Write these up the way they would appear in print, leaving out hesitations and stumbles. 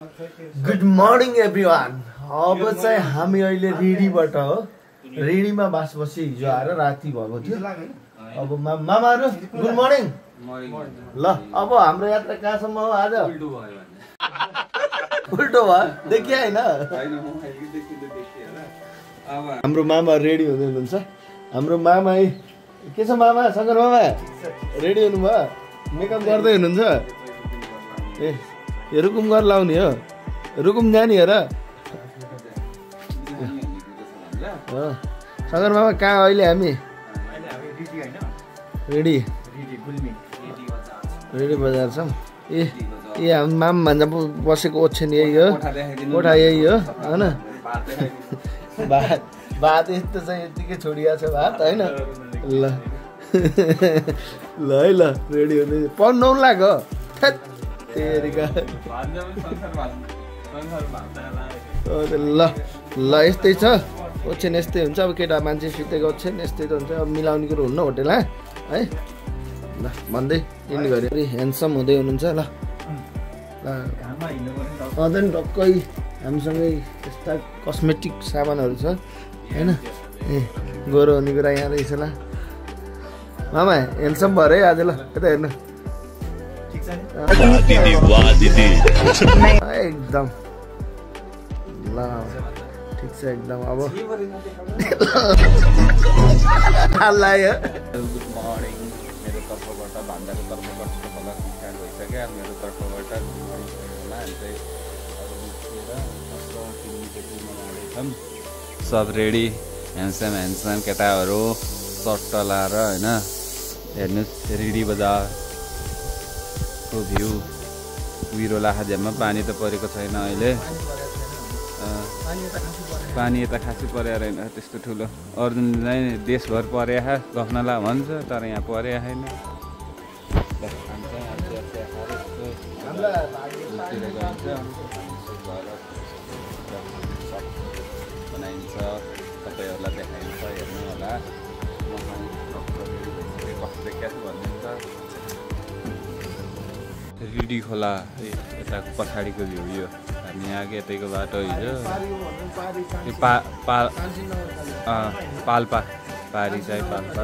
Good morning everyone. अब चाहिँ हामी अहिले रेडीबाट हो, रेडीमा बास बसी हिजो आएर राति भएको थियो। अब मामाहरू गुड मर्निङ। ल अब हाम्रो यात्रा कहाँसम्म हो आज? उल्टो भयो देखिया होइन? हाम्रो मामा रेडी हुँदै हुनुहुन्छ। हाम्रो मामा के छ मामा? शङ्कर मामा रेडी हुनुभयो? मेकअप गर्दै हुनुहुन्छ? ए रुकुम गरेर लाउने हो? रुकुम जाने हो र? शङ्कर मामा कहाँ अहिले? हामी रेडी रेडी बजार छौँ। ए हामी माम भन्दा बसेको ओछ्यान यही हो, कोठा यही हो होइन? भात यस्तो चाहिँ यत्तिकै छोडिएको छ भात होइन? ल ल है ल रेडी हुँदै पढ्नु नौ लाग्यो ल ल यस्तै छ ओछ्यान, यस्तै हुन्छ। अब केटा मान्छे सुतेको ओछ्यान यस्तै त हुन्छ। अब मिलाउने कुरो हुन्न होटेल है ल भन्दै इन गऱ्यो। ह्यान्डसम हुँदै हुनुहुन्छ ल अझै टक्कै हामीसँगै यस्ता कस्मेटिक सामानहरू छ होइन? ए गोरो हुने कुरा यहाँ रहेछ ल मामा। ह्यान्डसम भएर है आज ल यता हेर्नु एकदम ल ठिक छ एकदम। अब लाग्यो गुड मर्निङ मेरो तर्फबाट, भान्जाको तर्फबाट तपाईँलाई स्टार्ट भइसक्यो। मेरो तर्फबाट सब रेडी ह्यान्डसम ह्यान्डसम केटाहरू सर्ट लाएर होइन? हेर्नुहोस् रेडी बजारको भ्यू। कुहिरो लाखाझ्याममा पानी त परेको छैन अहिले। पानी यता खासै परेको रहेन त्यस्तो ठुलो। अर्जुनलाई देशभर परेको गफनला भन्छ तर यहाँ परेको छैन। बनाइन्छ तपाईँहरूलाई देखाइन्छ हेर्नु होला। कसले क्या भनिदिन्छ। रिडी खोला यताको पछाडिको भ्यू यो। हामी आएको यतैको बाटो हिजो पाल्पा पारी चाहिँ पाल्पा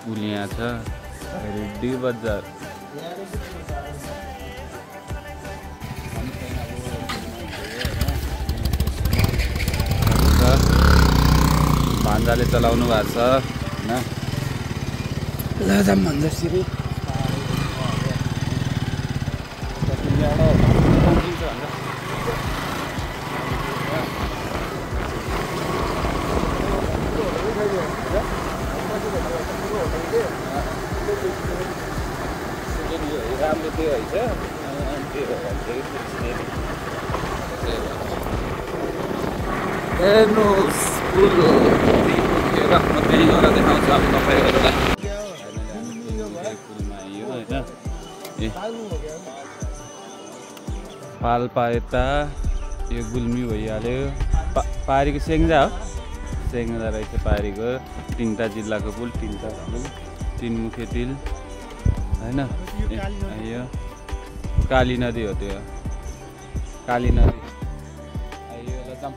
पुल यहाँ छ। रेडी बजार भान्जाले चलाउनु भएको छ होइन? लाजाम भन्दा सिरी राम्रो त्यो है छ। हेर्नुहोस् त्यहीँ गएर देखाउँछ अब तपाईँहरूलाई। पुलमा आइयो होइन? ए पाल्पा यता यो गुल्मी भइहाल्यो। पारीको सेङ्जा हो, सेङ्जा रहेछ पारीको। तिनवटा जिल्लाको पुल, तिनवटा पुल, तिनमुखे तिल होइन? यो काली नदी हो, त्यो काली नदी आइयो। ल जाऊँ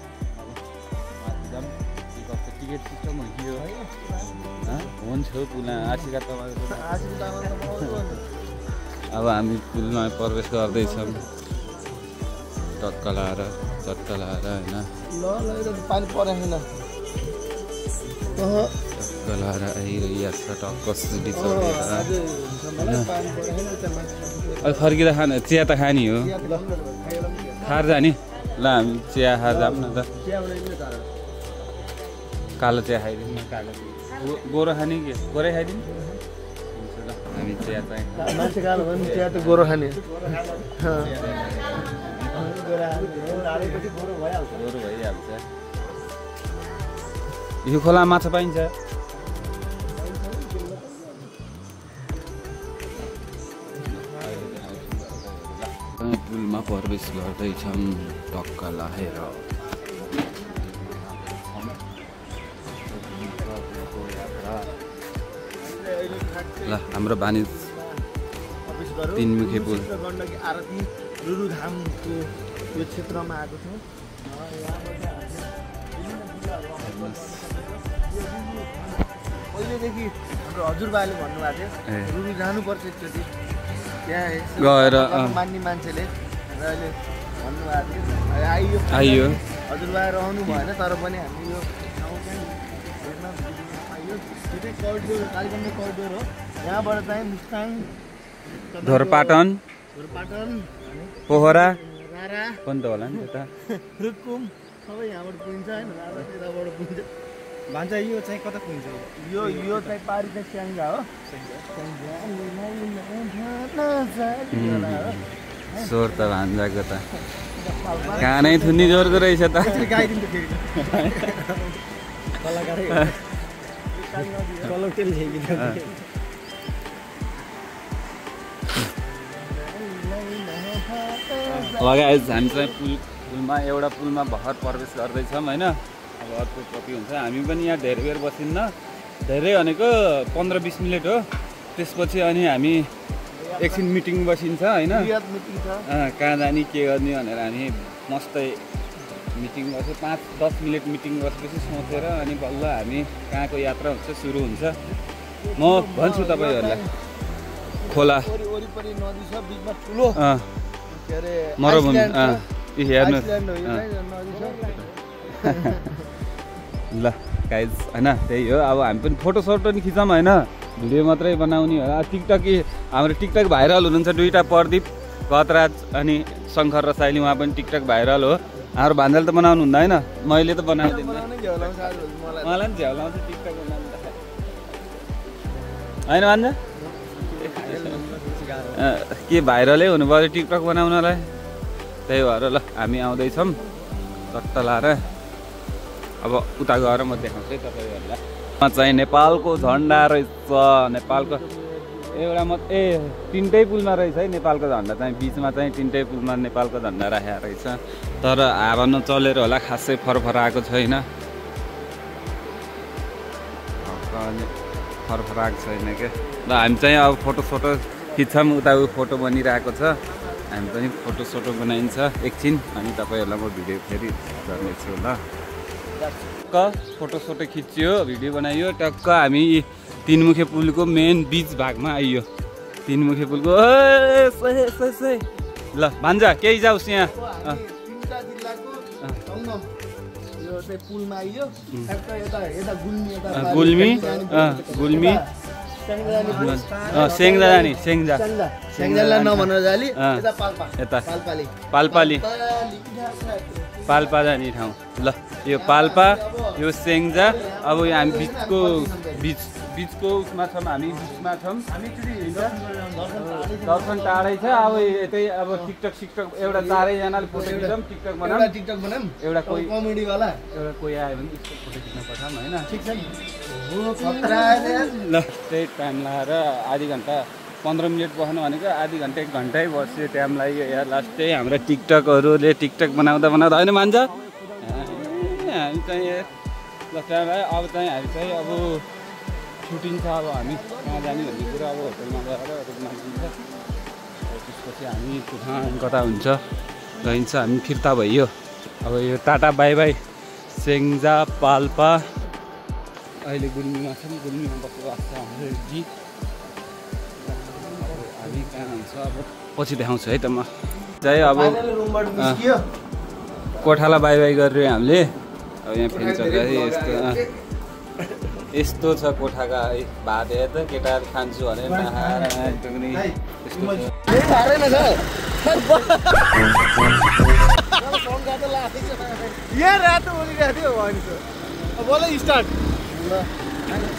माथि जाऊँ। टिकट सिस्टम हो कि यो हुन्छ पुल आशिका तपाईँको। अब हामी पुलमा प्रवेश गर्दैछौँ टक्क लाएर चट्ट लाएर होइन? पानी परेन टक्क लाएर आइरहेको छ टक्क सिडी चढेर। अब फर्किँदा खाने चिया त खाने हो, खाएर जाने। ल हामी चिया खाएर जाऊँ न त। कालो चिया खाइदिउँ न। कालो गोरो खाने कि गोरै खाइदिउँ? हामी चिया चाहिँ मान्छे कालो भने चिया त गोरो खाने। गोरो भइहाल्छ। यो खोला माछा पाइन्छ? पुलमा प्रवेश गर्दैछौँ टक्क लाएर। ल हाम्रो बानी तिनमुखे पुल रुरुधामको यो क्षेत्रमा आएको छौँ। पहिलेदेखि हाम्रो हजुरबाले भन्नुभएको थियो रुरु जानुपर्छ एकचोटि त्यहाँ गएर मान्ने मान्छेले र अहिले भन्नुभएको थियो आइयो हजुरबा रहनु भएन तर पनि हामी यो ठाउँ चाहिँ हेर्न पाइयो। यो चाहिँ करिडोर कालीगण्डे करिडोर हो। यहाँबाट चाहिँ मुस्ताङ ढोरपाटन पोखरा रारा पनि त होला नि त्यता रुकुम सबै यहाँबाट पुगिन्छ होइन। रारा त्यताबाट पुगिन्छ। भान्जा यो चाहिँ कता पुगिन्छ? यो चाहिँ पारी चाहिँ स्याङ्जा हो। स्वर त भान्जाको त कानै थुन्नी जोरको रहेछ त। गाइदिन्छ फेरि कलाकारै कलौटेल लगाए हामी चाहिँ पुलमा एउटा पुलमा भर्खर प्रवेश गर्दैछौँ होइन। अब अर्को कपी हुन्छ। हामी पनि यहाँ धेरै बेर बसिन्न, धेरै भनेको 15-20 मिनट हो। त्यसपछि अनि हामी एकछिन मिटिङ बसिन्छ होइन। कहाँ जाने के गर्ने भनेर हामी मस्तै मिटिङ बस्यो। 5-10 मिनट मिटिङ बसेपछि सोचेर अनि बल्ल हामी कहाँको यात्रा हुन्छ सुरु हुन्छ। म भन्छु तपाईँहरूलाई खोला वरिपरि नदी छ, बिचमा ठुलो के अरे मरुभूमि हेर्नु ल गाइज होइन। त्यही हो अब हामी पनि फोटो सोटो नि खिचौँ होइन, भिडियो मात्रै बनाउने हो। टिकटक हाम्रो टिकटक भाइरल हुनुहुन्छ दुईवटा, प्रदीप गतराज अनि शङ्कर रसाइली, उहाँ पनि टिकटक भाइरल हो। हाम्रो भान्जाले त बनाउनु हुँदैन होइन, मैले त बनाउँदिनँ। मलाई पनि झ्याउ लाउँछ टिकटक बनाउनु होइन भान्जा। के भाइरलै हुनु पऱ्यो टिकटक बनाउनलाई। त्यही भएर ल हामी आउँदैछौँ चट्ट लाएर। अब उता गएर म देखाउँछु है तपाईँहरूलाई। चाहिँ नेपालको झन्डा रहेछ। नेपालको एउटा तिनटै पुलमा रहेछ है नेपालको झन्डा चाहिँ। बिचमा चाहिँ तिनटै पुलमा नेपालको झन्डा राखेको रहेछ। तर हावा नचलेर होला खासै फरफराएको छैन, फरफराएको छैन के। ल हामी चाहिँ अब फोटो सोटो खिच्छौँ। उता फोटो बनिरहेको छ, हामी पनि फोटो सोटो बनाइन्छ एकछिन अनि तपाईँहरूलाई म भिडियो फेरि गर्नेछु ल। टक्क फोटो सोटो खिच्यो, भिडियो बनाइयो। टक्क हामी तिनमुखे पुलको मेन बिच भागमा आइयो। तिनमुखे पुलको ल भान्जा केही जाओस् यहाँ। गुल्मी गुल्मी स्याङ्जा जाने स्याङ्जालाई नभनेर जाली यता पाल्पाली पाल्पा जाने ठाउँ। ल यो पाल्पा यो स्याङ्जा। अब हामी बिचको उसमा छौँ, हामी बिचमा छौँ। दर्शन टाढै छ। अब यतै अब टिकटक सिकटक एउटा चारैजनाले फोटो खिचौँ, टिकटक बनाऊँ। एउटा कोही कमेडीवाला एउटा कोही आयो भने त्यसको फोटो खिच्न पठाऊँ होइन। ठिक छ नि। ल त्यही टाइम लगाएर आधी घन्टा 15 मिनट बस्नु भनेको आधी घन्टा 1 घन्टै बस्यो, टाइम लाग्यो यार। लास्टै हाम्रो टिकटकहरूले टिकटक बनाउँदा होइन मान्छ हामी चाहिँ ल टाइम लाग्यो। अब चाहिँ हामी चाहिँ अब छुट्टिन्छ। अब हामी कहाँ जाने भन्ने कुरा अब होटलमा गएर रुममा दिन्छ। त्यसपछि हामी कता हुन्छ गइन्छ, हामी फिर्ता भइयो। अब यो tata bye by Syangja Palpa. अहिले गुल्मीमा छौँ, गुल्मीमा बसोबास छ हाम्रो जी। हामी कहाँ हुन्छ अब पछि देखाउँछु है त म चाहिँ। अब कोठालाई बाई बाई गरेर हामीले अब यहाँ फेरि यस्तो छ कोठाका भात। हेर त केटाहरू खान्छु भने नखाएर पनि यस्तो यहाँ रातो बोलिरहेको थियो भने बोलै स्टार्ट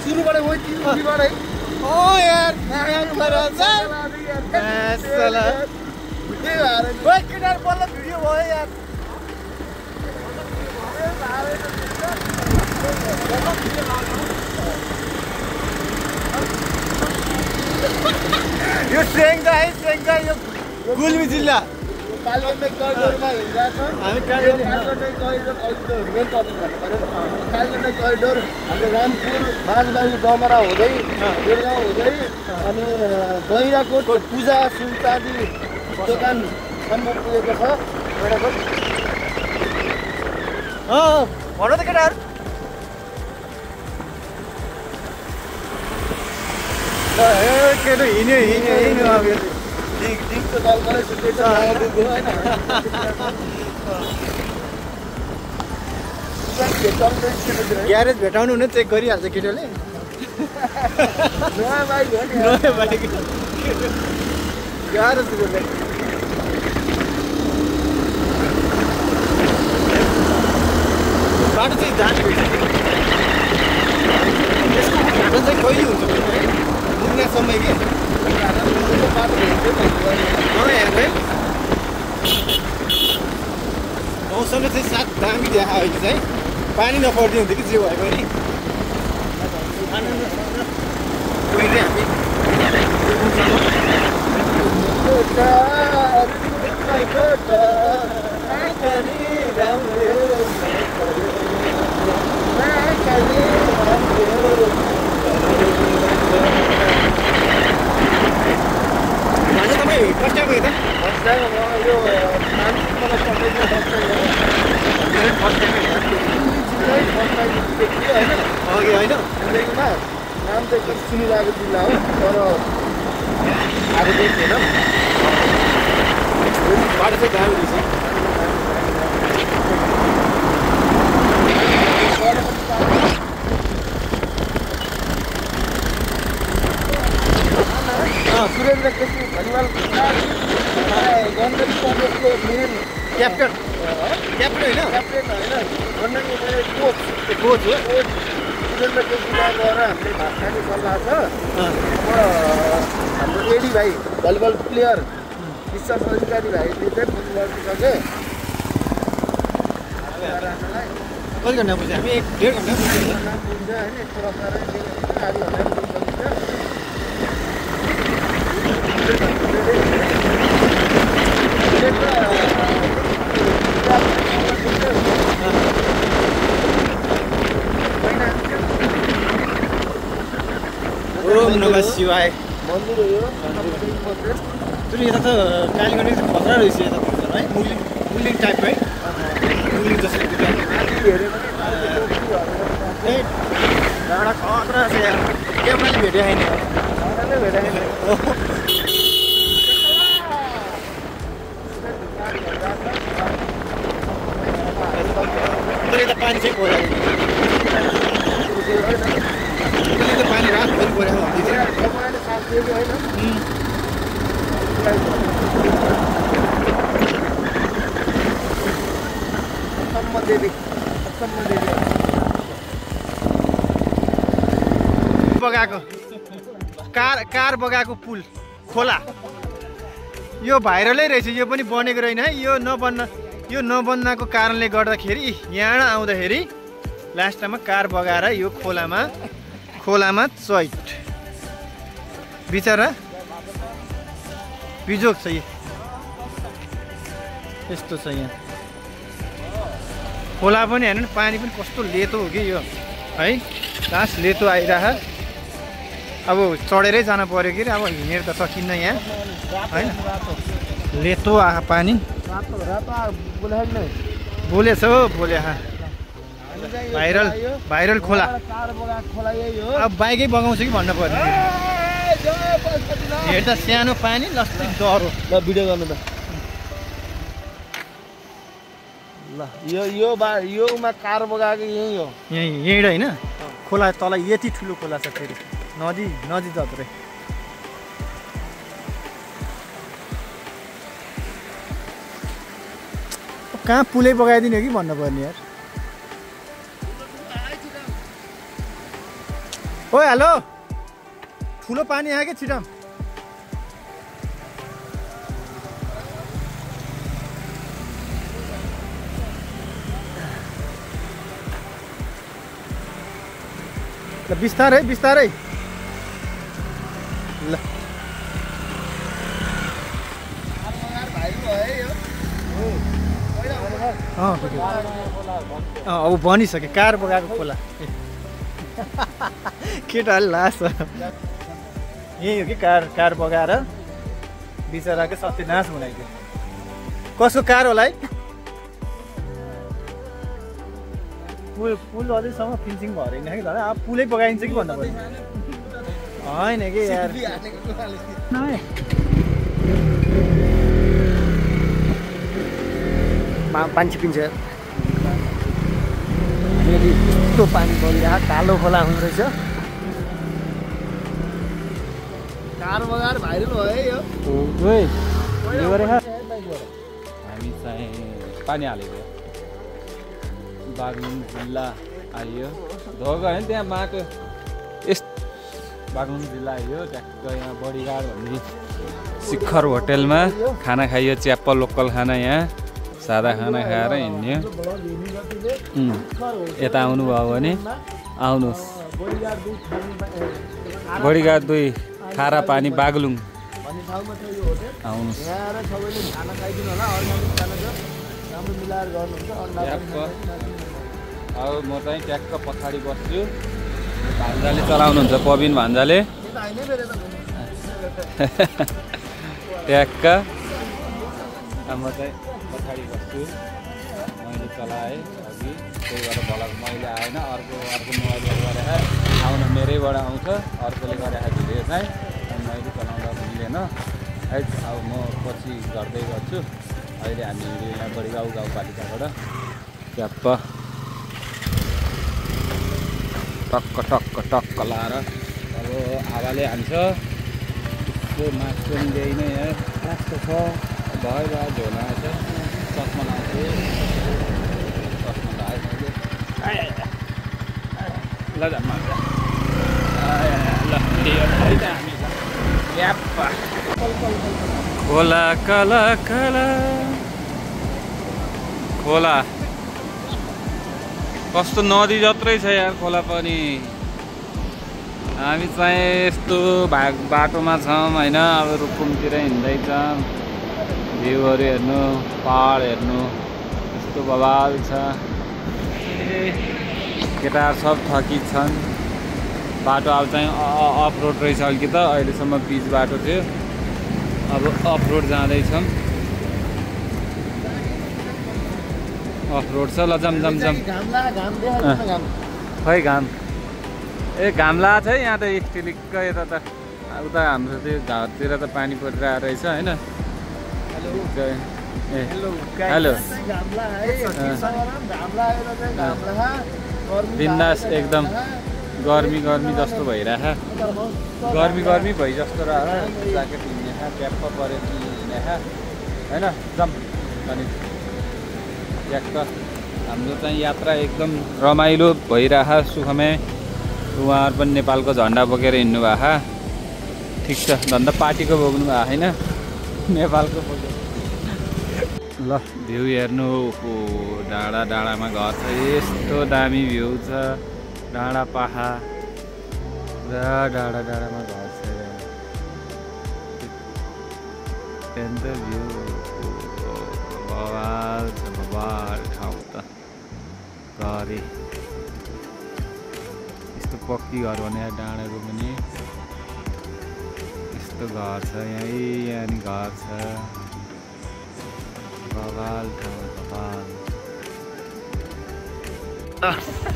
सुरुबाट यार केटाहरू बल्ल भिडियो भयो यार। यो स्याङ्जा है, स्याङ्जा यो गुल्मी जिल्ला कालीगण्डे करिडोरमा हिँडिरहेको छ हामी। कालीगण्डे करिडोर हाम्रो रामपुर मानबारी डमरा हुँदै बेलगाउँ हुँदै अनि गैराकोट पूजा सुल्तानी दोकान सम्म पुगेको छ भेडाको भन त केटाहरू केटो हिँड्यो अब डिङको दलबाटै सुत्दैछ ग्यारेज भेटाउनु हुने चेक गरिहाल्छ केटोले नयाँ बाइक हो नि नयाँ बाइक गाह्रो सुरु बाटो चाहिँ जाने यसको घाटो चाहिँ कहिले हुन्छ मुग्नासम्म के हेर्दै मौसमले चाहिँ साथ दामी देखा अहिले चाहिँ पानी नपर्ने हुन्थ्यो कि जे भयो भने पहिले हामी तपाईँ फर्स्ट टाइम गयो त अघि होइन नाम चाहिँ एकदम सुनिरहेको जिल्ला हो तर आएको चाहिँ थिएन बाटो चाहिँ दामी रहेछ सुरेन्द्र केसी भलिबल गण्डकी कङ्ग्रेसको मेन क्याप्टन होइन गण्डकी कोच हो सुरेन्द्र केसीलाई गएर हामीले भात खाने सल्लाह छ अब हाम्रो एडी भाइ भलिबल प्लेयर विश्वास अधिकारी भाइले चाहिँ फोन गरिसके कति घन्टा पुग्छ हामी 1.5 घन्टा पुग्छ होइन यस्तो आधी घन्टा पुग्छ ओम नमः शिवाय मन्दिर हो यो जुन यता त कालीगढी खतरा रहेछ यता है मुलिङ टाइप है मुलिङ जस्तो एउटा खतरा छ यहाँ क्यामेराले भेट्यो होइन तर यता पानी चाहिँ खोला पानी रात भरि परेको बगाएको कार बगाएको पुल खोला यो भाइरलै रहेछ यो पनि बनेको रहेन है यो नबन्नको कारणले गर्दाखेरि यहाँ आउँदाखेरि लास्टमा कार बगाएर यो खोलामा चैट बिचरा बिजोग छ यस्तो छ यहाँ खोला पनि हेर्नु नि पानी पनि कस्तो लेतो हो कि यो है लास्ट लेतो आइरह अब चढेरै जान पर्यो कि अब हिँडेर त सकिन्न यहाँ होइन लेतो आहा पानी बोलेछ हो बोले भाइरल खोला अब बाइकै बगाउँछु कि भन्नु पर्ने हेर्दा सानो पानी लस्टी डह्रो ल भिडियो गर्नु त ल योमा कार बगाएको यही हो यहीँ होइन खोला तल यति ठुलो खोला छ फेरि नदी जत्रै कहाँ पुलै बगाइदिने हो कि भन्नु पर्ने यार ओ हेलो ठुलो पानी आयो क्या छिटो ल बिस्तारै ल अब बनिसक्यो कार बगाएको खोला केटाहरूले लास यही हो कि कार बगाएर बिचराको सत्यनाश बनाइदियो कसको कार होला है? पुल अझैसम्म फिनिसिङ भएन कि दादा, अब पुलै बगाइन्छ कि भन्नु पर्यो। होइन कि यार पानी छिपिन्छ फेरि यस्तो पानी परिरहेको कालो खोला हुँदो रहेछ। कार बगाएर भाइरल भयो है यो। हामी चाहिँ पानी हालेको बागलुङ जिल्ला आइयो धोको होइन त्यहाँ माटो बागलुङ जिल्ला आइयो ट्याक्क यहाँ बडीगाड भन्ने शिखर होटेलमा खाना खाइयो च्याप्प लोकल खाना यहाँ सादा खाना खाएर हिँड्यो। यता आउनुभयो भने आउनुहोस् बडीगाड 2 खारा पानी बागलुङ आउनुहोस्। अब म चाहिँ ट्याक्क पछाडि बस्छु भान्जाले चलाउनुहुन्छ पबिन भान्जाले ट्याक्क म चाहिँ पछाडि बस्छु मैले चलाएँ अघि त्यही भएर भलक मैले आएन अर्को मोबाइलबाट गरेर आउन मेरैबाट आउँछ अर्कोले गरेर भिडियो चाहिँ मैले चलाउँदा मिलेन है। अब म पछि गर्दै गर्छु। अहिले हामी यहाँ बडीगाउँ गाउँपालिकाबाट ट्याप्प टक्क टक्क टक्क लाएर अब हावाले हान्छ त्यसको मास्क पनि त्यही नै यहाँ रास्तो छ भयो झोला छ चस्मा लगाएको चस्मा लगाएँ मैले खोला काला काला खोला कस्तो नदी जत्रै छ यार खोला पनि। हामी चाहिँ यस्तो बाटोमा छौँ होइन। अब रुकुमतिर हिँड्दैछौँ भ्यूहरू हेर्नु पहाड हेर्नु यस्तो बवाल छ। केटाहरू सब थकित छन्। बाटो अब चाहिँ अफ रोड रहेछ अलिकति अहिलेसम्म पिच बाटो थियो अब अफ रोड जाँदैछौँ। अफ रोड छ ल जम खै घाम घाम लाग्छ है यहाँ त टिलिक्क यता त उता हाम्रो त्यो घरतिर त पानी परिरहेको रहेछ होइन। हेलो बिन्दास एकदम गर्मी जस्तो भइरहेछ गर्मी भइ जस्तो रह ज्याकेट हिँड्ने ट्याप्प पऱ्यो हिँड्ने होइन जम अनि ट्याक्क हाम्रो चाहिँ यात्रा एकदम रमाइलो भइरह सुखमय। उहाँहरू पनि नेपालको झन्डा बोकेर हिँड्नु भएको ठिक छ धन्दा पार्टीको बोक्नु भएको होइन नेपालको बोकेर। ल भ्यू हेर्नु डाँडा डाँडामा घर छ यस्तो दामी भ्यू छ डाँडा पाखा पुरा डाँडामा घर छ त्यहाँदेखि भ्यू बवाल छ बवाल ठाउँ त घरै यस्तो पक्की घर भने डाँडाको पनि यस्तो घर छ यहाँ नि घर छ बवाल ठाउँ बवाल।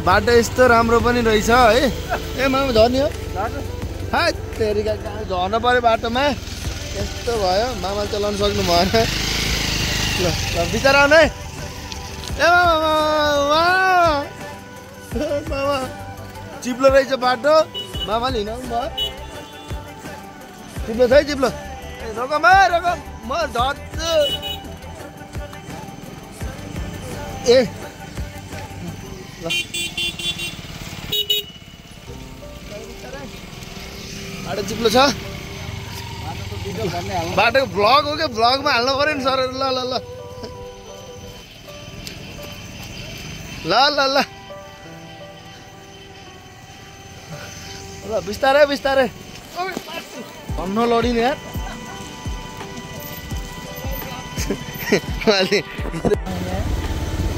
बाटो यस्तो राम्रो पनि रहेछ है। ए मामा झर्ने हो है तेरिका झर्नु पऱ्यो बाटोमा यस्तो भयो मामा चलाउनु सक्नु भएन। ल बिचरा आउनु है। ए मामा चिप्लो रहेछ बाटो मामाले हिँडाउनु भयो चिप्लो छ है चिप्लो रकम म झर्छु ए ल बाटो चिप्लो छ बाटोको भ्लग हो क्या भ्लगमा हाल्नु पऱ्यो नि सर। ल ल ल ल ल ल ल बिस्तारै बिस्तारै भन्नु लडिने यार।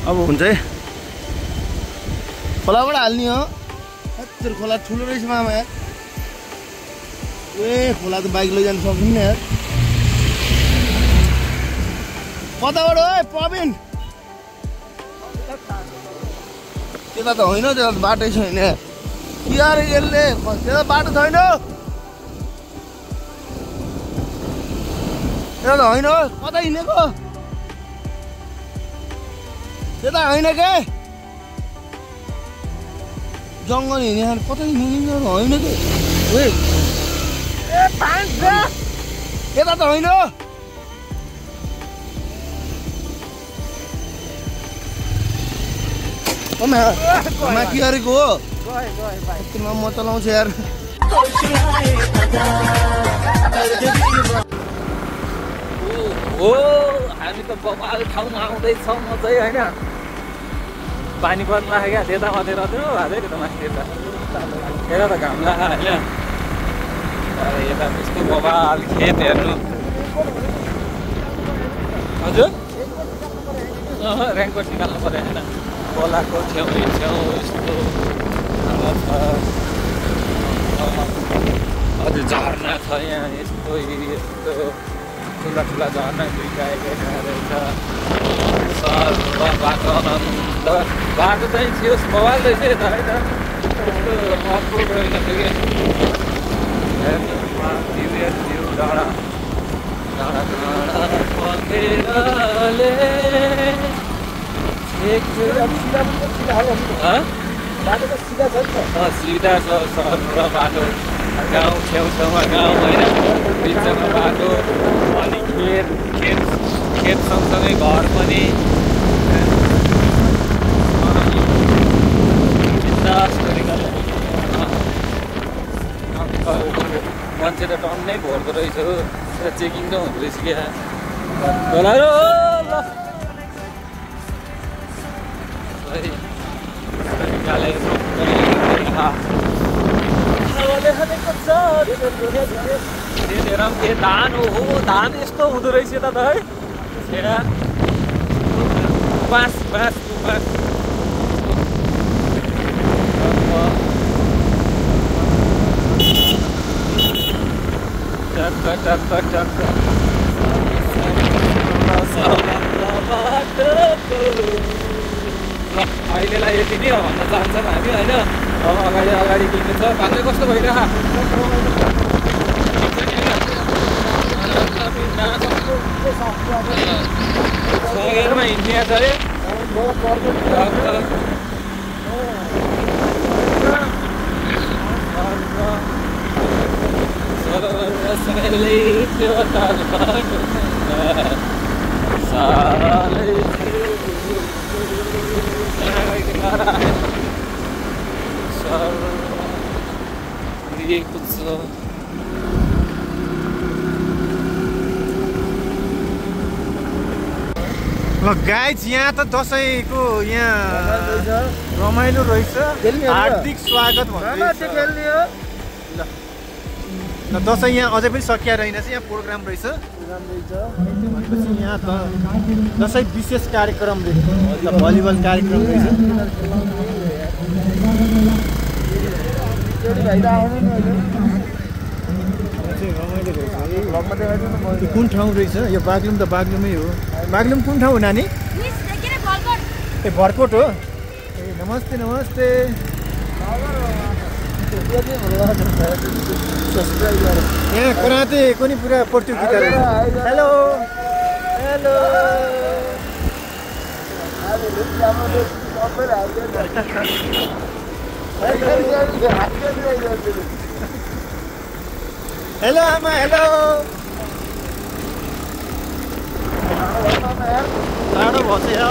अब हुन्छ है खोलाबाट हाल्ने हो। तेरो खोला ठुलो रहेछ मामा यार। ए खोला त बाइक लैजानु सक्दैन यार। कताबाट है प्रवीण त्यता त होइन त्यता बाटै छैन कि यार यसले त्यता बाटो छैन त्यता त होइन कता हिँडेको त्यता होइन के जङ्गल हिँड्ने कता हिँड्ने होइन कि यता त होइन माथि गरेको हो म चलाउँछु यार हो हामी त बबाल ठाउँमा आउँदैछौँ म चाहिँ होइन पानी पर्नु लाग्यो क्या त्यता माथि रह्यो हालै त्यता माथि त्यता यता त घाम लाग्यो होइन यता त्यस्तो बबाल खेत हेर्नु हजुर ऱ्याङ्कट निकाल्नु पऱ्यो होइन खोलाको छेउ यस्तो अझ झर्ना छ यहाँ यस्तो ठुला ठुला झर्ना दुईटा रहेछ बाटो आनन्द बाटो चाहिँ थियो मोबाइल रहेछ यता होइन अफरोड रहेन थियो कि डाँडा डाँडा डाँडा पखेराले सिधा छ सहर बाटो गाउँ छेउछाउमा गाउँ होइन बिचमा बाटो अनि खेत सँगसँगै घर पनि मान्छे त टन्नै भर्दो रहेछ चेकिङ त हुँदो रहेछ क्या ल धान हो धान यस्तो हुँदो रहेछ त है बाँस बाँस बाँस अहिलेलाई यति नै हो भन्न चाहन्छौँ हामी होइन अब अगाडि किन्नु छ भान्दै कस्तो भइरह सगेरमा हिँड्ने छ अरे गाइज यहाँ त दसैँको यहाँ रमाइलो रहेछ हार्दिक स्वागत ल दसैँ यहाँ अझै पनि सकिया रहेनछ यहाँ प्रोग्राम रहेछ भनेपछि यहाँ त दसैँ विशेष कार्यक्रम भलिबल कार्यक्रम रहेछ कुन ठाउँ रहेछ यो बागलुङ त बागलुङै हो बागलुङ कुन ठाउँ हो नानी ए भरकोट हो ए नमस्ते नमस्ते यहाँ कराते पनि पुरा प्रतियोगिता रहेछ हेलो हेलो हेलो आमा हेलो जाडो भयो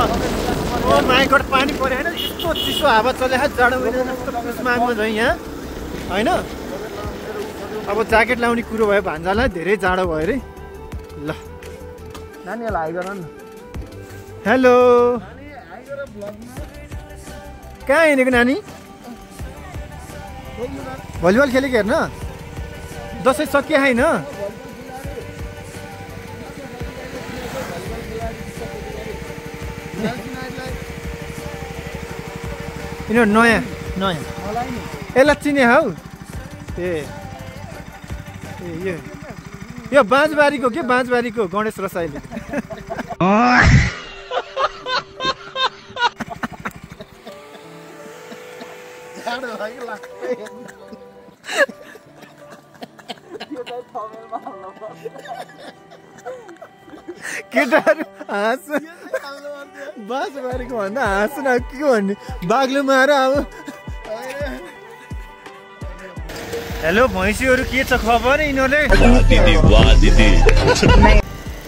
ओ माई गड पानी पऱ्यो होइन यस्तो चिसो हावा चले जाडो महिना जस्तो पुसमाघमा झैँ यहाँ होइन अब ज्याकेट लाउने कुरो भयो भान्जालाई धेरै जाडो भयो अरे ल नानीहरूलाई हाई गर न हेलो कहाँ हिँडेको नानी भलिबल खेलेको हेर्न दसैँ सकिया होइन यिनीहरू नयाँ नयाँ यसलाई चिने हौ ए यो बाँझबारीको के बाँझबारीको गणेश रसाइली केटाहरू हाँस्नु बास मारेको भन्दा हाँस्नु न के भन्ने बाग्लो मार अब हेलो भैँसीहरू के छ खबर यिनीहरूले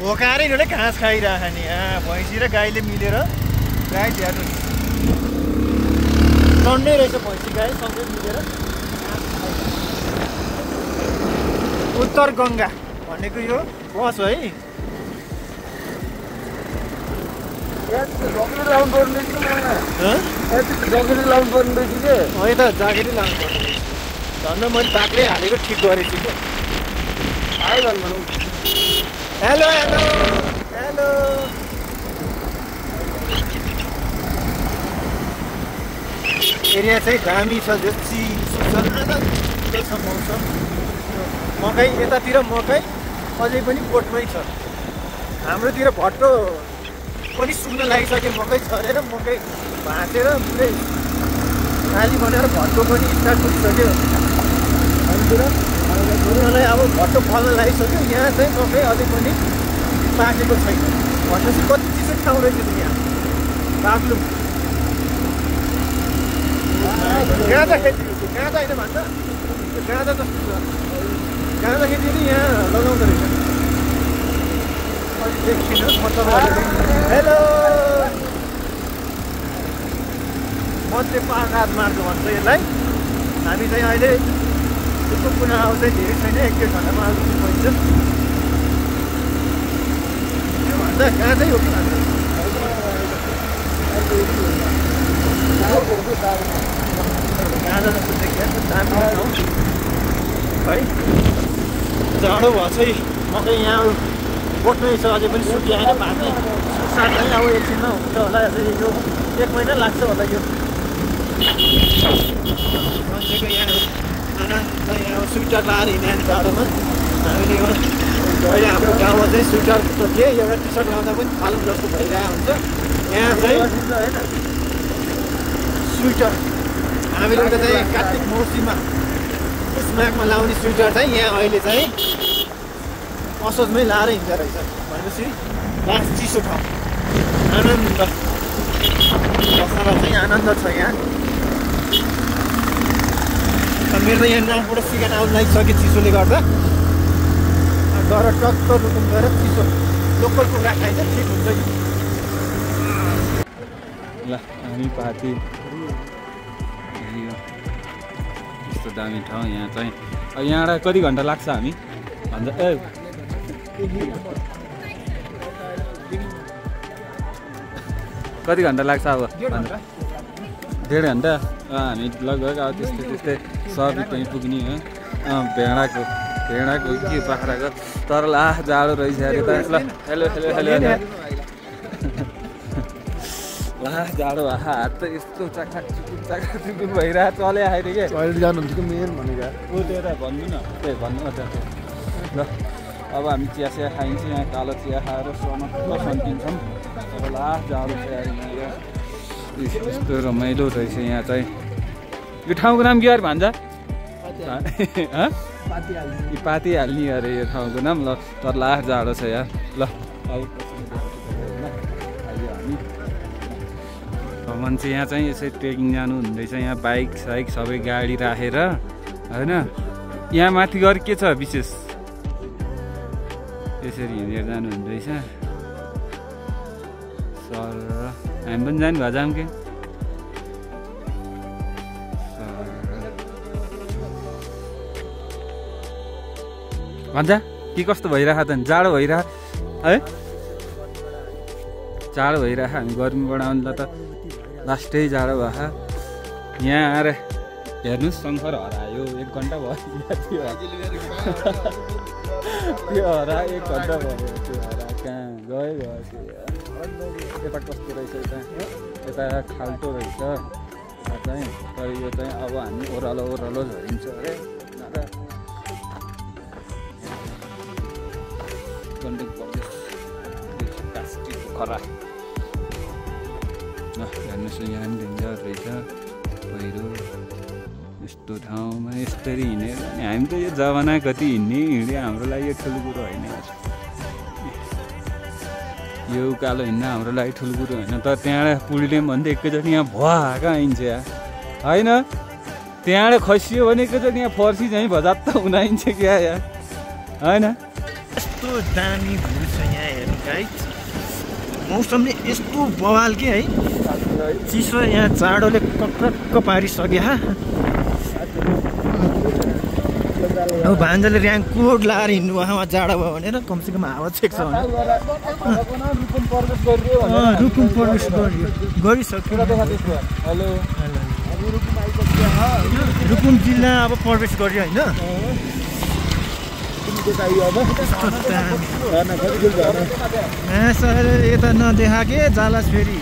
होकाएर यिनीहरूले घाँस खाइरह नि भैँसी र गाईले मिलेर गाई झ्यानु टन्नै रहेछ भैँसी गाई सँगै मिलेर उत्तर गङ्गा भनेको यो बस है है त ज्याकेटै लाउनु पर्ने झन्डा मैले बाक्लै हालेको ठिक गरेको छु क्या हेलो हेलो हेलो एरिया चाहिँ दामी छ जो चिसो छ मौसम मकै यतातिर मकै अझै पनि बोटमै छ हाम्रोतिर भट्टो पनि सुक्न लागिसक्यो मकै छरेर मकै भाँचेर पुरै खाली बनाएर भट्टो पनि स्टार्ट भइसक्यो उनीहरूलाई अब भट्टो फल्न लागिसक्यो यहाँ चाहिँ मकै अझै पनि पाकेको छैन भनेपछि कति चिसो ठाउँ रहेछ यहाँ बाग्लुङ गाँजा खेती गाँजा होइन भन्छ गाँजा जस्तो छ गाँजा खेती पनि यहाँ लगाउँदो रहेछ अहिले देखिन हेलो मध्य पाहाड मार्ग भन्छ यसलाई हामी चाहिँ अहिले यसको पुनः आउँछ धेरै छैन 1-1.5 घन्टामा आउनु पाइन्छ यो भन्दा गाँजै हो कि भन्छ गाँजा जस्तो देखिया दामी ठाउँ है जाडो भयो चाहिँ मकै यहाँ बोट्नै छ अझै पनि सुकिआएन बाँकी सुसार चाहिँ अब एकछिनमा हुन्छ होला यो 1 महिना लाग्छ होला यो मान्छेको यहाँ यहाँ स्वेटर लाएर हिँड्ने जाडोमा हामीले अहिले हाम्रो गाउँमा चाहिँ स्वेटर त के एउटा टी सर्ट लाउँदा पनि फालुङ जस्तो भइरहेको हुन्छ यहाँ चाहिँ स्वेटर हामीले चाहिँ कार्तिक मौसममा पुसमाघमा लाउने स्वेटर चाहिँ यहाँ अहिले चाहिँ असोजमै लाएर हिँड्दो रहेछ भनेपछि लास्ट चिसो ठाउँ आनन्द बस्नलाई चाहिँ आनन्द छ यहाँ मेरो त यहाँ नाकबाट सिकान आउनु लागिसक्यो चिसोले गर्दा गएर टक्क रुकुम गएर चिसो लोकल कुखुरा खाइन्छ ठिक हुन्छ ल हामी पार्टी यस्तो दामी ठाउँ यहाँ चाहिँ यहाँबाट कति घन्टा लाग्छ हामी भन्छ ए कति घन्टा लाग्छ अब 1.5 घन्टा हामी लगभग अब त्यस्तै सबै त्यहीँ पुग्ने हो भेडाको के बाख्राको तर ला जाडो रहेछ अरे त ल हेलो हेलो हेलो ला जाडो हात त यस्तो चाकाचुकुक भइरहेको चले आएर के टोइलेट जानुहुन्छ कि मेन भनेको ऊ त्यो त भन्नु न त्यही भन्नु न ल अब हामी चिया खाइन्छ यहाँ कालो चिया खाएर सन्किन्छौँ अब ला जाडो चाहिँ यस्तो रमाइलो रहेछ यहाँ चाहिँ यो ठाउँको नाम के अरे भन्छ पाती हाल्ने अरे यो ठाउँको नाम ल तर लास्ट जाडो छ यार ल अब मान्छे यहाँ चाहिँ यसै ट्रेकिङ जानु हुँदैछ यहाँ बाइक साइक सबै गाडी राखेर होइन यहाँ माथि गएर के छ विशेष यसरी हिँडेर जानु हुँदैछ सर हामी पनि जानु भयो जाऊँ के भन्छ के कस्तो भइरहेको त जाडो भइरहेको है जाडो भइरहेको हामी गर्मीबाट आउनु त लास्टै जाडो भयो यहाँ आएर हेर्नुहोस् शङ्कर हरायो 1 घन्टा भयो त्यो हरा 1 घन्टा भयो त्यो हरा कहाँ गयो यता कस्तो रहेछ यता खाल्टो रहेछ चाहिँ तर यो चाहिँ अब हामी ओह्रालो झरिन्छ अरे गण्डक प्रदेश खरा हेर्नुहोस् यहाँ पनि डेन्जर रहेछ पहिरो यस्तो ठाउँमा यसरी हिँडेर हामी त यो जमाना कति हिँड्यो हाम्रो लागि यो ठुलो कुरो होइन यो उकालो हिँड्न हाम्रो लागि ठुलो कुरो होइन तर त्यहाँबाट पुलले भन्दा एकैचोटि यहाँ भुवाका आइन्छ होइन त्यहाँबाट खसियो भने एकैचोटि यहाँ फर्सी चाहिँ भजात्त हुन आइन्छ क्या यहाँ होइन यस्तो दामी भ्यू छ यहाँ हेर्नु गाइस मौसमले यस्तो बवाल के है चिसो यहाँ जाडोले कक्रक्क पारिसक्यो अब भान्जाले ऱ्याङ कोड लाएर हिँड्नु भयो जाडो भयो भनेर कमसेकम हावा छेक्छ भने रुकुम प्रवेश गरिसक्यो रुकुम जिल्ला अब प्रवेश गर्यो होइन सर यता नदेखा के जालास फेरि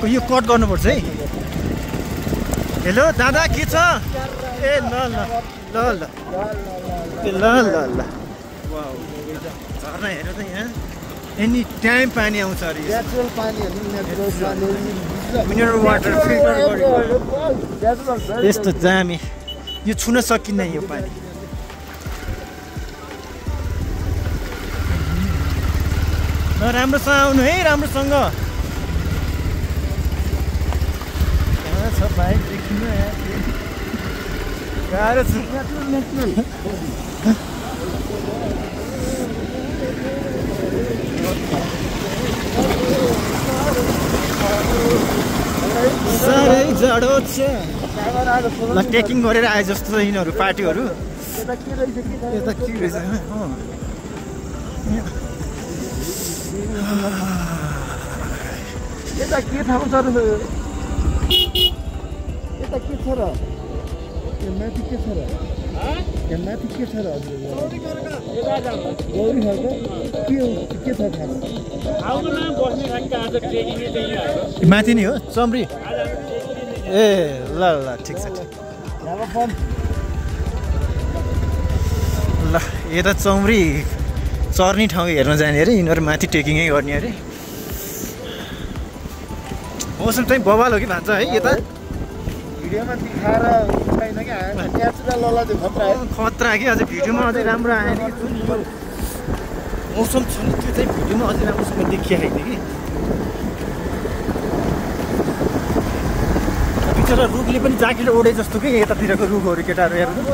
यो कट गर्नुपर्छ है हेलो दादा के छ ए ल ल ल ल ल ल ल झर्ना हेर त यहाँ एनी टाइम पानी आउँछ अरे मिनरल वाटर फिल्टर गरेको यस्तो दामी यो छुन सकिन्न यो पानी ल राम्रोसँग आउनु है राम्रोसँग कहाँ छ भाइ देखिनु गाह्रो छ साह्रै जाडो छ ल ट्रेकिङ गरेर आए जस्तो छ यिनीहरू पार्टीहरू यता के रहेछ यता के थाहा छ यता के छ र माथि के छ र माथि के छ र गौरी के छ माथि नै हो चम्री ए ल ल ठिक छ ल यता चौम्री चर्ने ठाउँ हेर्न जाने अरे यिनीहरू माथि ट्रेकिङै गर्ने अरे मौसम चाहिँ बवाल हो कि भन्छ है यता भिडियोमा देखाएर छैन क्या नेचुरल वाला चाहिँ खतरा कि अझै भिडियोमा अझै राम्रो आएन कि मौसम छ नि त्यो चाहिँ भिडियोमा अझै राम्रोसँग देखिआएको थियो कि बिचरा रुखले पनि ज्याकेट ओढे जस्तो कि यतातिरको रुखहरू केटाहरू हेर्नु है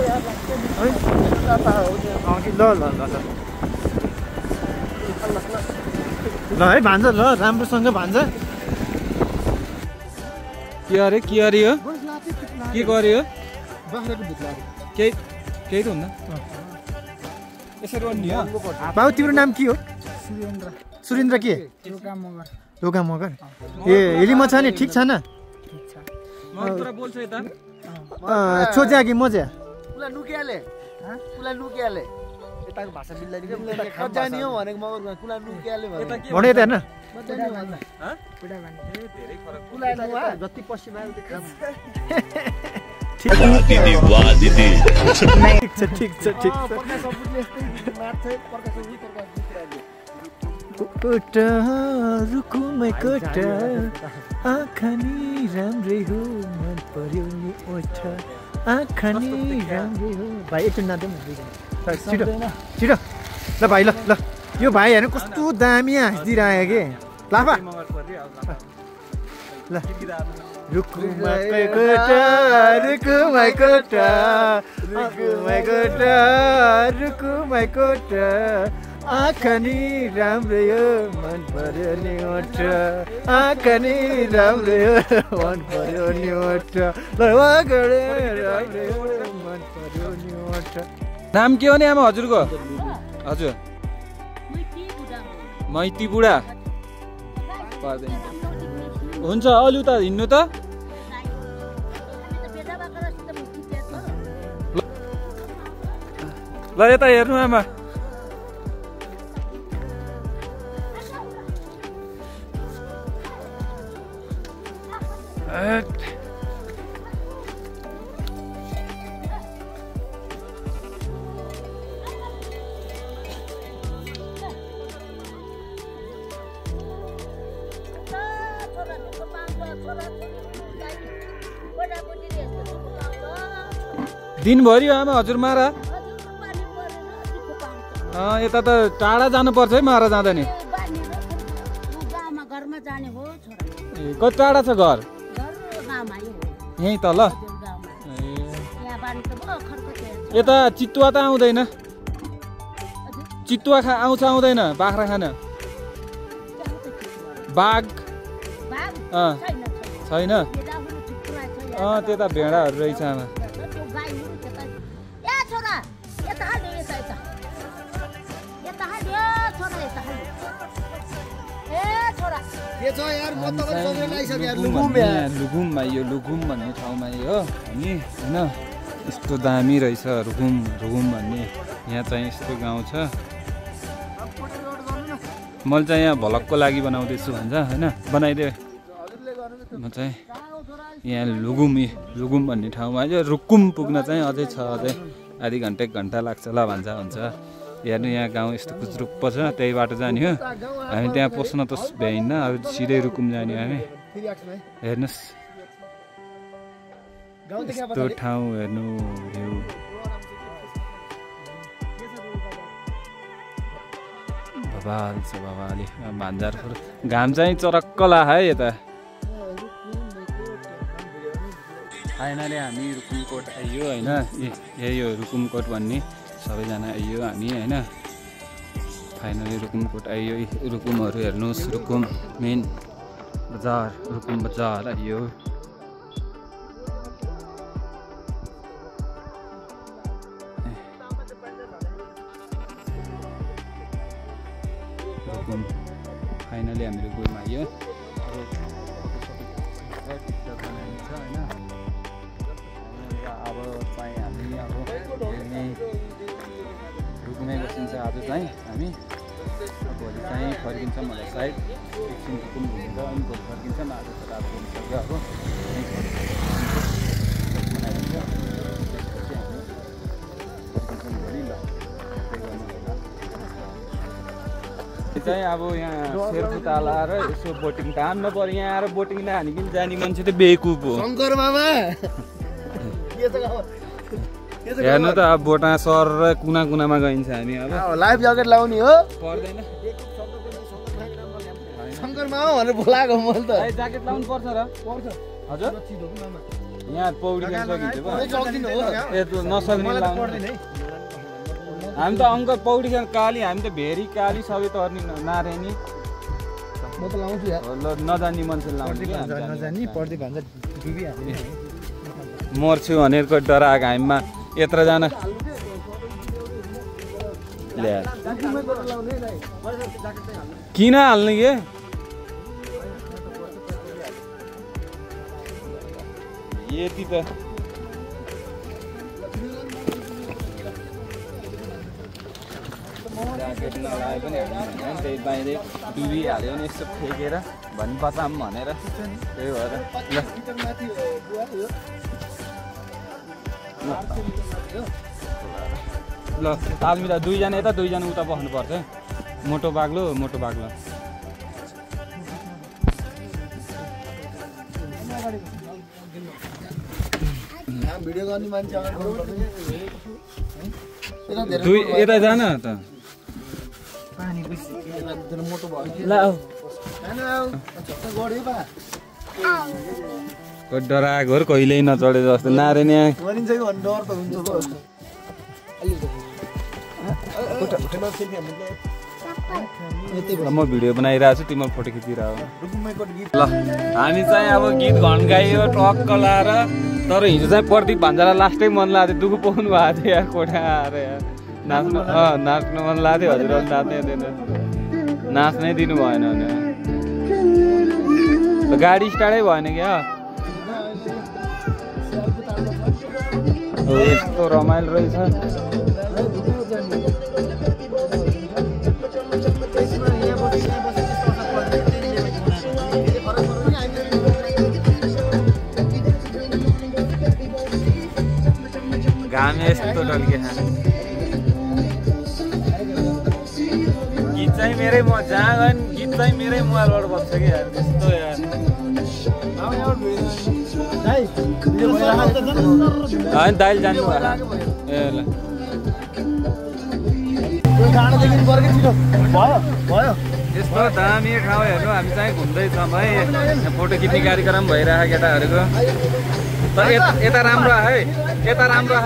ल ल ल ल ल है भान्जा ल राम्रोसँग भान्जा के अरे यो के गर्यो केही त हुन्न यसरी भन्ने हो बाबु तिम्रो नाम के हो सुरेन्द्र के लोका मगर ए हेली मछा नि ठिक छैन छोज्या कि मज्या लुकियाले यताको भाषा मिल्दैन खजानी हो भनेको मगर कुला लुकियाले भने त हेर्न जति पश्चिम आयो ठिक छ कोटा रुकुमै कोटा आँखा नि राम्रै हो मन पर्यो नि ओठा आँखा नि राम्रै हो भाइ एकचोटि नाच्दै छिटो छिटो ल भाइ ल ल यो भाइ हेर्नु कस्तो दामी हाँसिदिइरहेको कि लाफा ल रुकुमै कोटा रुकुमै कोटा रुकुमै कोटा रुकुमै कोटा आँखा नि राम्रै हो मन पर्यो नि ओठ आँखा नि राम्रै हो मन पर्यो नि ओठ राम्रै हो मन पर्यो नि ओठ नाम के हो नि आमा हजुरको हजुर मैती बुढा पर्दैन हुन्छ अलि उता हिँड्नु त ल यता हेर्नु आमा दिनभरि आमा हजुर मारा यता त टाढा जानुपर्छ है मारा जाँदा नि कति टाढा छ घर यहीँ त ल यता चितुवा त आउँदैन चितुवा आउँछ आउँदैन बाख्रा खान बाघ छैन त्यता भेडाहरू रहेछ आमा लुगुममा यो लुगुम भन्ने ठाउँमा हो हामी होइन यस्तो दामी रहेछ रुगुम भन्ने यहाँ चाहिँ यस्तो गाउँ छ मैले चाहिँ यहाँ भलकको लागि बनाउँदैछु भन्छ होइन बनाइदियो म चाहिँ यहाँ लुगुम भन्ने ठाउँमा यो रुकुम पुग्न चाहिँ अझै छ अझै आधी घन्टा 1 घन्टा लाग्छ ल भन्छ हेर्नु यहाँ गाउँ यस्तो खुच्रुप्प छ त्यही बाटो जाने हो हामी त्यहाँ पस्न त भ्याइन्न अब सिधै रुकुम जाने हामी हेर्नुहोस् यस्तो ठाउँ हेर्नु भ्यू बबाल छ बबाले भान्जारपुर घाम चाहिँ चरक्क लाग्यो है यता फाइनली हामी रुकुमकोट आइयो होइन यही हो रुकुमकोट भन्ने सबैजना आइयो हामी होइन फाइनली रुकुमकोट आइयो रुकुमहरू हेर्नुहोस् रुकुम मेन बजार रुकुम बजार आइयो रुकुम फाइनली हामी रुकुममा आइयो अब चाहिँ हामी अब रुकुमै बसिन्छ आज चाहिँ हामी भोलि चाहिँ फर्किन्छौँ मलाई सायद एकछिन रुकुम घुमेर अनि भोलि फर्किन्छौँ आज त रात घुमिसक्यो अब चाहिँ अब यहाँ शेरपुताला र यसो बोटिङ तान्न पर्यो यहाँ आएर बोटिङ नहानिकन जाने मान्छे त बेकुप हो हेर्नु त अब बोटा सर र कुना कुनामा गइन्छ हामी अब लाइफ ज्याकेट लाउने हो पर्दैन शङ्कर मामा भनेर बोलाएको मैले त ज्याकेट लाउनु पर्छ र पर्छ हजुर यहाँ पौडी खेल्न सकिन्छ नसक्ने लाउनु हामी त अङ्कल पौडी खेल्न काली हामी त भेरी काली सबै तर्नी नारेनी म त लाउँछु यार नजान्ने मान्छे लाउँछु नजान्ने पर्दै भन्छ डुबिहाल्ने मर्छु भनेरको डराएको हामीमा यत्रजना किन हाल्ने के यति त ज्याकेट नलाए पनि त्यही बाहिरै डुबिहाल्यो भने यस्तो फेकेर भनी बचाम भनेर त्यही भएर ल तालमिरा दुईजना यता दुईजना उता बस्नुपर्छ मोटो बाग्लो भिडियो गर्ने मान्छे दुई यता जान त मोटो भयो डराएको कहिल्यै नचढे जस्तो नारेनी गरिन्छ कि भन्ने डर त हुन्छ म भिडियो बनाइरहेको छु तिम्रो फोटो खिचिरहेको ल हामी चाहिँ अब गीत घन्काइयो टक्क लाएर तर हिजो चाहिँ प्रदीप भान्जालाई लास्टै मन लाग्थ्यो दुःख पाउनु भएको थियो यार कोठा आएर यार नाच्नु मन लाग्थ्यो हजुर नाच्नै दिँदैन नाच्नै दिनु भएन भने गाडी स्टार्टै भएन क्या यस्तो रमाइलो रहेछ घाम यस्तो ढल्के गीत चाहिँ मेरै म जहाँ गयो गीत चाहिँ मेरै मोबाइलबाट बस्छ कि यार त्यस्तो यार होइन दाइल जानु ए ल यस्तो दामी ठाउँ हेर्नु हामी चाहिँ घुम्दैछौँ है फोटो खिच्ने कार्यक्रम भइरहेको केटाहरूको तर यता राम्रो है यता राम्रो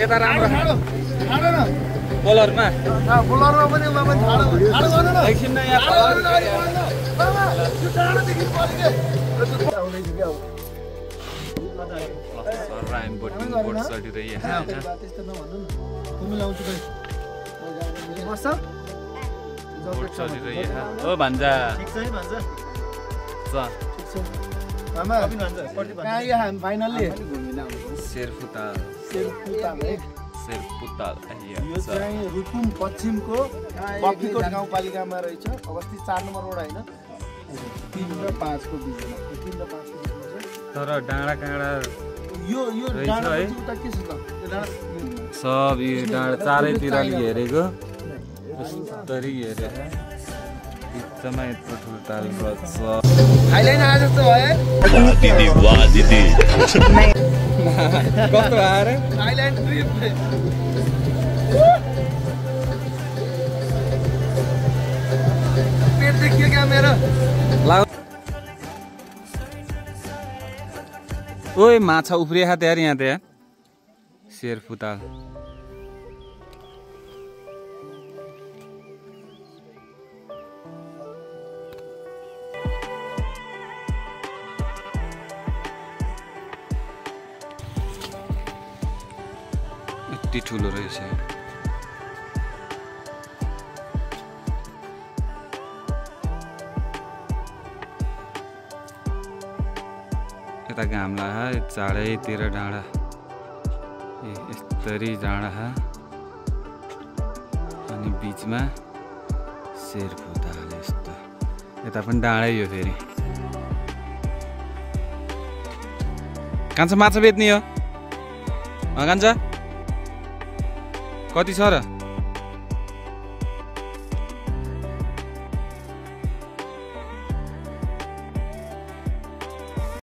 यता राम्रो बोलरमा एकछिन न यहाँ ओ भान्जा रुकुम पश्चिमको बक्लीकोट गाउँपालिकामा रहेछ अवस्थित 4 नम्बर रोड होइन 3 र 5 को बिचमा 3 र 5 को बिचमा छ तर डाँडा काँडा यो डाँडा है उता के छ त सब यो डाँडा चारैतिर हेरेको तरी हेरे एकदमै यत्रो ठुलो ताल छ थाइल्यान्ड आए जस्तो भयो कस्तो आएर थाइल्यान्ड ट्रिप पेट देखियो क्या मेरो ओए माछा उफ्रिया हात यार यहाँ त यार शेर पुताल यति ठुलो रहेछ यता घाम लाग्यो चारैतिर डाँडा ए यस्तरी डाँडा अनि बिचमा शेर पुताल यस्तो यता पनि डाँडै यो फेरि कान्छा माछा बेच्ने हो कान्छा कति छ र